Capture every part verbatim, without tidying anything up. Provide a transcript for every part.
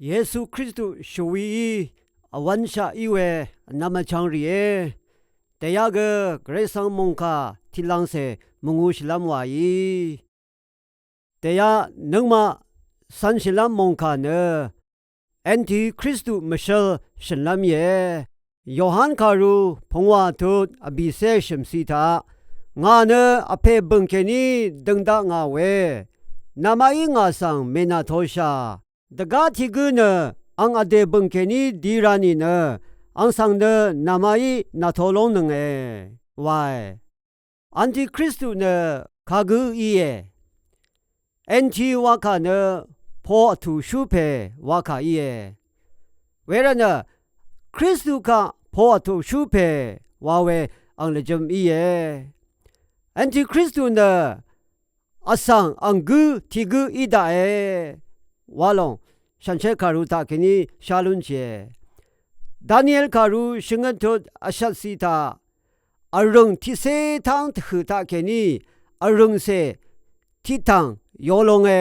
Yesu Kristu shvwií vwv́nshaq í we vnvm vchvng rìé. Dèyaq gø Gvray svng mòngkà tiqlangcè mvngū shvlv́m wàí. Dèyaq nøngmaq cv̄n shvlv́m mòngkà nø Antikristu mvshv́l shø̀nlv́m íe. Yohan kàru pungwà tut vbìcé shø̀mciq taq, ngà nø vpè bø̀ng kèní døng dakngà we, namaqí ngà svng mènàtoshà. Dvgá tiq gǿ nø ang vdè bø̀ng kèní di ra nìnø, ang svng nø namaqí nàto lóngnønge wae. Antikristu nø kagǿ íe. Anti wakà nø po vtùshú pè wakà íe. Wervtnø Kristu kaq po vtùshú pè wa we ang lvjø̄m íe. Antikristu nø vsvng ang gǿ tiq gǿ í daqe wa lòng shànshér kàru taqkèní shá lúnshìe. Daniel kàru shvngøt tut vshvtciq taq, vrø̀ng tiqcé táng tvhø̀ taqkèní vrø̀ngcè tiqtv̀ng yo longe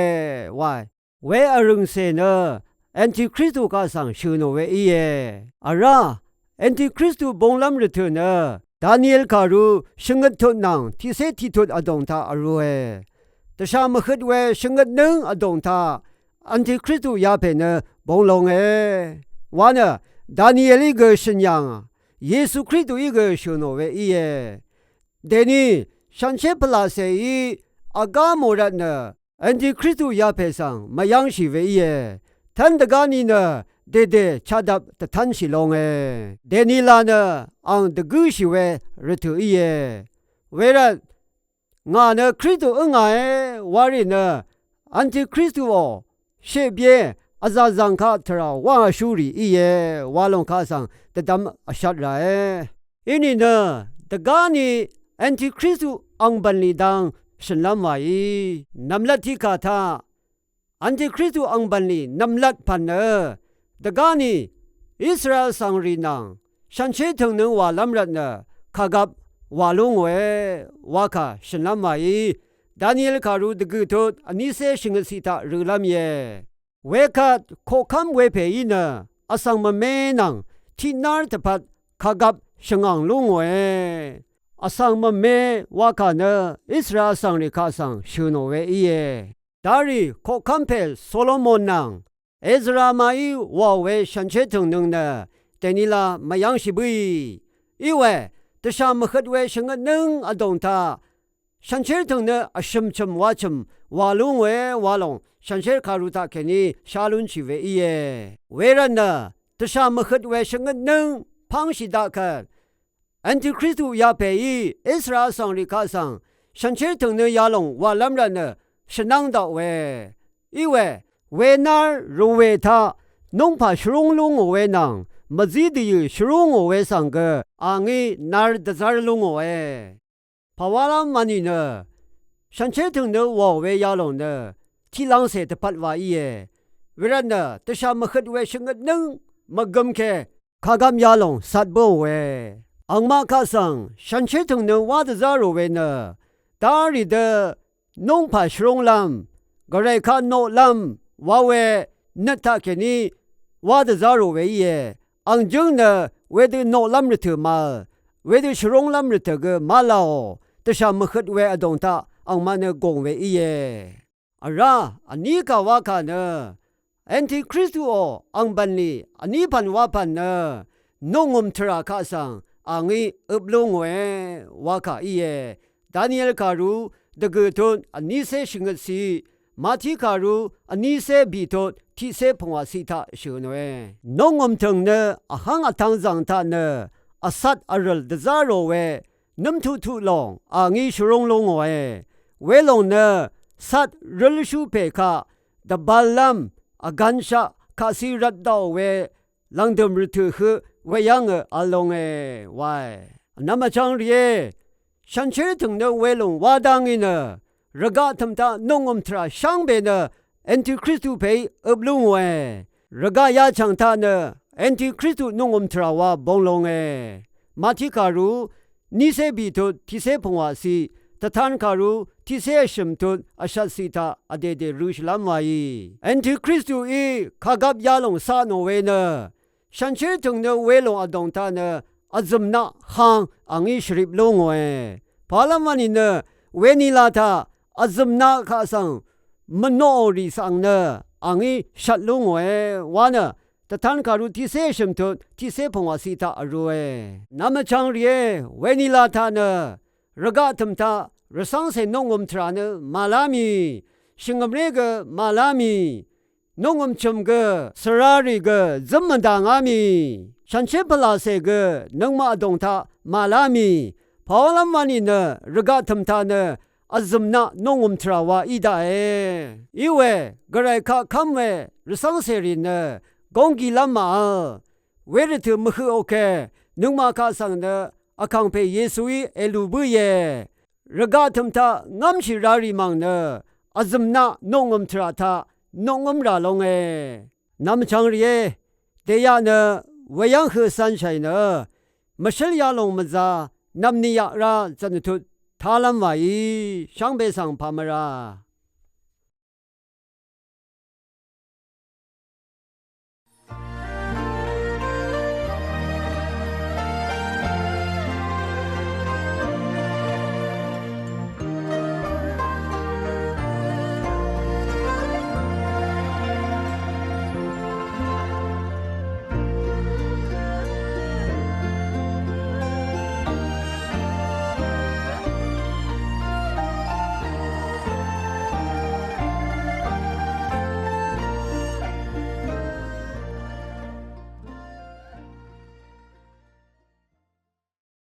wae. We vrø̀ngcè nø Antikristu kaq svng shø̀ nò we íe. Vrá Antikristu bunglv́m rvtø̀ nø Daniel kàru shvngøt tut nvng tiqcé tiqtut vdòng taq vrūe. Dvshà mvhøt we shvngøt nǿng vdòng taq Antikristu yapè nø bung longe wa nø Danielí gø shø̀n yà ngà, Yesu Kristuí gø shø̀ nò we íe. Dèní shànshér pvlàcèí vgá mò rvtnø Antikristu yapè svng mvyv́ngshì we íe. Tv́n dvgá ni nø dèdè chadvp dvtv́nshì longe. Dèní la nø ang dvgǿshì we rvtø̀ íe. Wervt ngà nø Kristu ǿngàe warì nø Antikristuò shèbyé vzv̀zv̀ng kaq tvrà wángvshúrì íe wa lòng kaq svng dvdvm vshat ràe. Inìnø dvgáni Antikristu ang bv̀nlì dang shø̀nlv́m wàí. Nv̀mlat tiqkà taq Antikristu ang bv̀nlì nv̀mlat pv̀n nø dvgáni Israel svngrì nvng shànshér tø̀ngnøng wàlv́m rvtnø kàgvp wà lú ngòe wakà shø̀nlv́m wàí. Daniel kàru dvgø̀ tut vnícé shvngøtciq taq rølv́m íe. Wekvt koqkv́m wepèí nø vsvng mvme nvng tiqnár dvpvt kàgvp shvngàng lú ngòe. Vsvng mvme wakà nø Israel vsvngrì kaq svng shø̀ nò we íe. Darì koqkv́m pè Solomon nvng Ezra maqí wàò we shànshér tø̀ngnøng nø dèní la mvyv́ngshì bǿì. Iwe dvshà mvhøt we shvngøt nǿng vdòng taq shànshér tø̀ng nø vshø̀m chø̀m wa chø̀m wà lú ngòe wa lòng shànshér kàru taqkèní shá lúnshì we íe. Wervtnø dvshà mvhøt we shvngøt nǿng pv́ngshì daq kvt Antikristu yapèí Israel vsvngrì kaq svng shànshér tø̀ng nø yalòng wàlv́m rvtnø shvnv́ng daqòe. Iwe wenár rvwè taq núngpà shvrúng lú ngò we nvng mvzí dvyø̀ shvrúng ngò we svng gø a ngí nar dvzv́r lú ngòe. Pàwálv́m mvnì nø shànshér tø̀ng nø wàò we yalòng nø tiqlangcè dvpvt wa íe. Wervtnø dvshà mvhøt we shvngøt nǿng mvgøm ke kàgvp yalòng cat bǿòe. Angmaq kaq svng shànshér tø̀ng nø wá dvzá rò we nø darì dø núngpà shvrúnglv́m, gvray kaq noqlv́m wa we nøt taqkèní wá dvzá rò we íe. Ang jǿng nø wedø noqlv́m rvtø̀ màvl, wedø shvrúnglv́m rvtø̀ gø má laò, dvshà mvhøt we vdòng taq angmaq nø gòng we íe. Vrá vní kà wakà nø Antikristuò ang bv̀nlì vní pv̀n wapv̀n nø noqngø̀m tvrà kaq svng a ngí øp lú ngòe wakà íe. Daniel kàru dvgø̀ tut vnícé shvngøtciq, Mati kàru vnícé bì tut tiqcé pungwàciq taq shø̀ nòe. Noqngø̀m tø̀ng nø vhv́ng vtv̄ng zv̀ng taq nø vcat vrø̀l dvzá rò we nǿmtuqtuq lòng a ngí shvrúng lú ngòe. Welòng nø cat rǿlshú pè kaq dvbāllv́m vgvnshaq kaqci rvt daqò we lv̀ngdø̀m rvtø̀ høq weyv́ngø v̄l longe wae. Vnvm vchvng rìé, shànshér tø̀ng nø welòng wá dá ngí nø rvgaq tø̀m taq noqngø̀m tvrà shvngbe nø Antikristu pèí øp lú ngòe. Rvgaq yachv̀ng taq nø Antikristu noqngø̀m tvrà wa bong longe. Mati kàru nícé bì tut tiqcé pungwàciq tvtan kàru tiqcé vshø̀m tut vshvt ciq taq vdèdè rø shvlv́m wàí. Antikristuí kàgvp yalòng ca nò we nø, shànshér tø̀ng nø welòng vdòng taq nø vzø̀m naq hang àngí shvrip lú ngòe. Pàwálv́m wani nø wenila taq vzø̀m naq kaq svng mvnoqò rì svng nø àngí shvt lú ngòe wa nø, tvtan kàru tiqcé vshø̀m tut tiqcé pvngwà ciq taq vrūe. Nvmvchvng rìé, wenila taq nø rvgaq tø̀m taq rvcv́ngcè noqngø̀m tvrà nø màlá mì, shvngø̀mré gø màlá mì, noqngø̀m chø̀m gø, svrarì gø zǿm mvdàngá mì, shànshér pvlàcè gø nøngmaq vdòng taq màlá mì, pàwálv́m wani nø rvgaq tø̀m taq nø vzø̀m naq noqngø̀m tvrà wa í daqe. Iwe, gvray kaq kv́m we rvcv́ngcèrì nø gónggilv́m màvl. Wervtø̀ mvhøqò ke nøngmaq kaq svng nø Vkàngpè Yesuí èlù bǿìe. Rvgaq tø̀m taq ngv́mshì rarì mv̀ng nø vzø̀m naq noqngø̀m tvrà taq noqngǿm rà longe. Nvmvchvng rìé, dèyaq nø weyv́ng høq cv̄nshàì nø mvshǿl yalòng mvzā nv̀mnìyaq rá zv̀n vtut tálv́m wàí shvngbe svng pà mvrà.